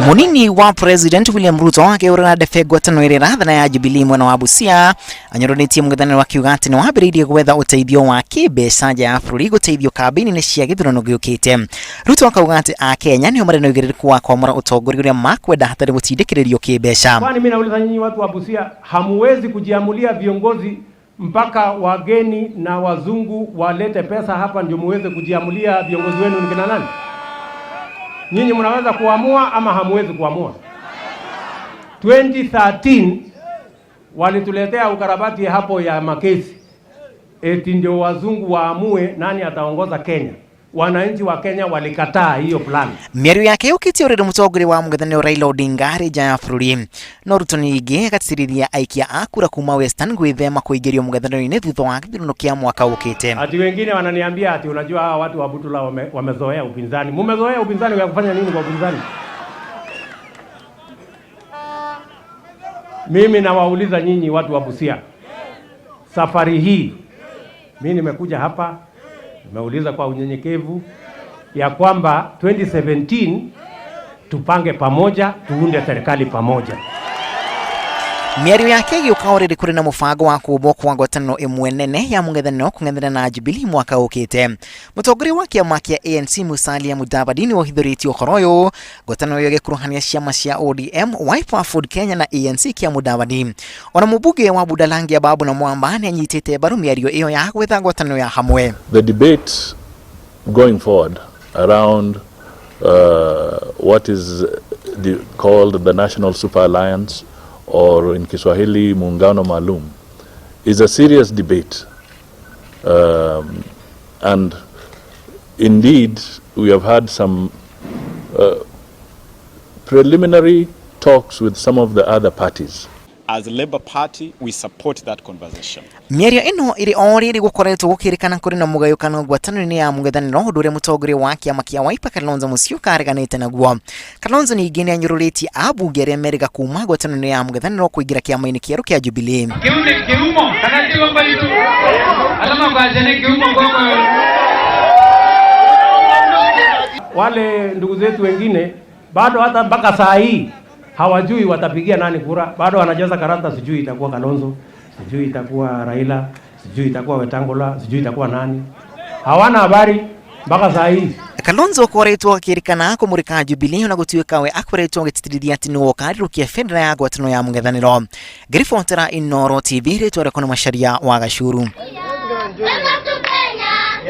Munini wa President William Ruto akĩhũrĩra ndebe ngwatanĩro ĩrĩa ĩrathana ya Jubilee mwena wa Busia, anyũrũrĩtie mũng'ethanĩro akiuga atĩ nĩ wambĩrĩirie gwetha ũteithio wa kĩmbeca nja ya bũrũri gũteithio kambĩini-inĩ cia gĩthurano gĩũkĩte. Ruto akauga atĩ Akenya nĩo marĩ na ũigĩrĩrĩku wa kwamũra ũtongoria ũrĩa makwenda hatarĩ gũtindĩkĩrĩrio kĩmbeca. Kwani mimi nauliza nyinyi watu wa Busia, hamuwezi kujiamulia viongozi mpaka wageni na wazungu walete pesa hapa ndio muweze kujiamulia viongozi wenu ni kina nani? Nyinyi mnaweza kuamua ama hamuwezi kuamua? 2013 walituletea ukarabati hapo ya makesi eti ndio wazungu waamue nani ataongoza Kenya. Wananchi wa Kenya walikataa hiyo plan. Mĩario yake yũkĩte ũrĩrĩ mũtongoria wa mũng'ethanĩro Raila Odinga arĩ nja ya bũrũri. No Ruto ningĩ agatĩtĩrithia aikia a kura kuma Western gwĩthema kũingĩrio mũng'ethanĩro-inĩ thutha wa gĩthurano kĩa mwaka ũkĩte. Ati wengine wananiambia ati unajua hawa watu wa Butula wamezoea upinzani. Mumezoea upinzani wa kufanya nini kwa upinzani? Mimi nawauliza nyinyi watu wa Busia, safari hii mimi nimekuja hapa nimeuliza kwa unyenyekevu ya kwamba 2017 tupange pamoja, tuunde serikali pamoja. Mĩario yake ĩgĩũka o rĩrĩ kũrĩ na mũbango wa kũũmbwo kwa ngwatanĩro ĩmwe nene ya mũng'ethanĩro kũng'ethanĩra na Jubilee mwaka ũkĩte. Mũtongoria wa kĩama kĩa ANC Musalia Mudavadi nĩwe ũhithũrĩtie ũhoro ũyũ, ngwatanĩro ĩyo ĩgĩkuruhania ciama cia ODM, Wiper, Ford Kenya na ANC kĩa Mudavadi. Ona mũmbunge wa Budalangi Ababu Namwamba nĩanyitĩte mbaru mĩario ĩyo ya gwetha ngwatanĩro ya hamwe. The debate going forward around what is called the National Super Alliance, or in Kiswahili Muungano Maalum, is a serious debate. And indeed, we have had some preliminary talks with some of the other parties. As a Labour Party, we support that conversation. Mĩario ĩno ĩrĩ o rĩrĩ gũkoretwo gũkĩrĩkana kũrĩ na mũgayũkano ngwatanĩro-inĩ ya mũng'ethanĩro, ũndũ ũrĩa mũtongoria wa kĩama kĩa Wiper Kalonzo Musyoka areganĩte naguo. Kalonzo ningĩ nĩanyũrũrĩtie ambunge arĩa merĩga kuma ngwatanĩro-inĩ ya mũng'ethanĩro kũingĩra kĩama-inĩ kĩerũ kĩa Jubilee. Kiumo kana kiumo baitu alama kwa jene kiumo kwa Wale ndugu zetu wengine bado hata mpaka saa hii hawajui watapigia nani kura, bado wanacheza karata, sijui itakuwa Kalonzo, sijui itakuwa Raila, sijui itakuwa Wetangula, sijui itakuwa nani. Hawana habari mpaka saa hii. Kalonzo akoretwo akĩrĩkana kũmũrĩka Jubilee ona gũtuĩka we akoretwo agĩtĩtĩrithia atĩ nĩwe ũkarirũkia bendera ya ngwatanĩro ya mũng'ethanĩro. Ngĩribotera Inooro TV, rĩtwa rĩakwa nĩ Macharia wa Gacuru.